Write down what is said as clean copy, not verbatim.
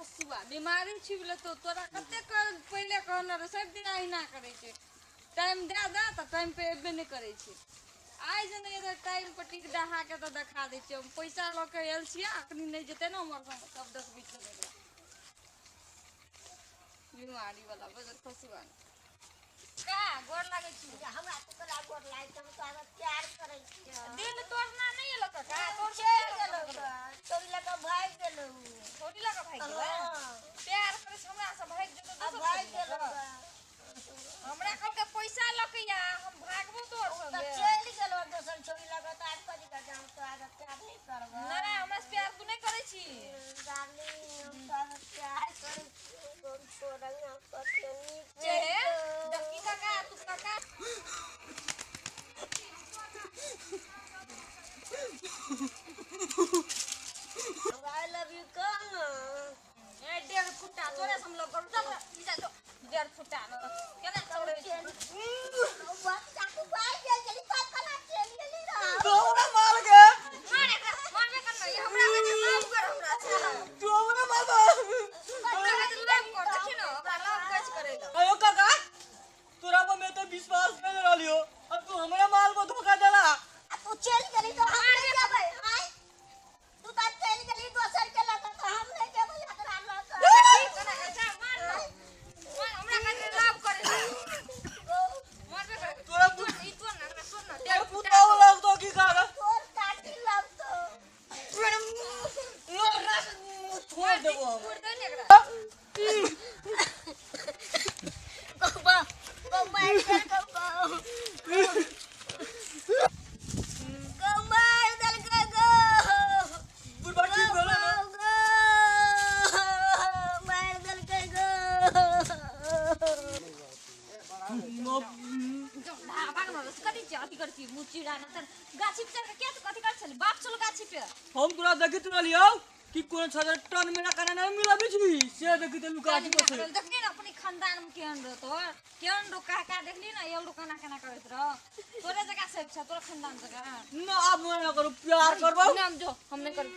खसुआ बीमारी छिप लेतो तोरा कते पहिले कहने रह सब दिन अहिना करै छै टाइम दे दे त टाइम पे एबे नहि करै छै आइ जे नहि एतै टाइम पर टिक डहा के तऽ देखा दै छियै हम पैसा लऽ के आयल छियै अखनी नहि जेतै ने हमर संग तब देखबै छियै एकरा बीमारी वाला बजर खसुआ का गोर लागै छी हमरा तो तोरा गोर लागै छै हम तोरा प्यार करै छियै दिल तोड़ना नहि एलो काका तोड़ चलि गेलौ तोरी लऽ कऽ भागि गेलौ छोटी लऽ कऽ भागि गेलै प्यार करै छै हमरा से भागि जेतौ आ दोसर भागि छोरी गेलौ लऽ कऽ। हमरा कहलकै पैसा लऽ के आ हम भागबो तोर तऽ संगे चलि गेलौ दोसर छोरी लऽ कऽ तऽ आब कथी करबै हम तोरा प्यार नहि करबै नहि हमरा से प्यार तू नहि करै छी डार्लिंग हम तोरा प्यार करै छियौ हम छोड़ब हम कते नीक जे देखी काका तू काका I love you कह ना ए डेढ़ फुटा तोरे से हम लग करू चल ई जा जो डेढ़ फुटा न केना छोड़ै छी तू हमरा मार के मारे एकरा मारबे कर न ई हमरा कहै छै लव कर हमरा से तू हमरा मारबा हमरा कहै छै लव कर देखी न हमरा लव कहै छै करै लए अयो काका तोरा पर मैं तो विश्वास कर रहलियो अब तू हमरा माल को धोखा देला तू चलि गेली तऽ हम नहि जेबै आँय तू तऽ चलि गेली दोसर के लऽ कऽ तऽ हम नहि जेबै एकरा लऽ कऽ केना कहै छै मार न मार हमरा कहै छै लव करै लए मारबे कर तोरा ई तोड़ न हमरा तोड़ न डेढ़ फुटा कुत्ता लगतो की काका तोर काटी लगतौ लो रस छोड़ देबो हम छोड़ दे ने एकरा गौबा गौबा गौबा गौबा देलकै गौ बुढ़बा ठीक भेलो ना मारि देलकै गौ कथी छै अथी करै छी मुँह चिड़ा न तर गाछी पे चढ़ के किया तू कथी करै छली बाप चलो गाछी पे हम तोरा देखित रहलियो कि कोनो छजर टन मेरा काना नहीं मिलाबे छी से देखित लुका छी बस देखली न अपने खानदान में केहन रह तोर केहन रो काका देखली न एल रो केना केना करैत रह तोरे जगह सब छ तोरा खानदान जगह ना अब मैं ना करू प्यार करबो ना हम जो हम नहीं करैत।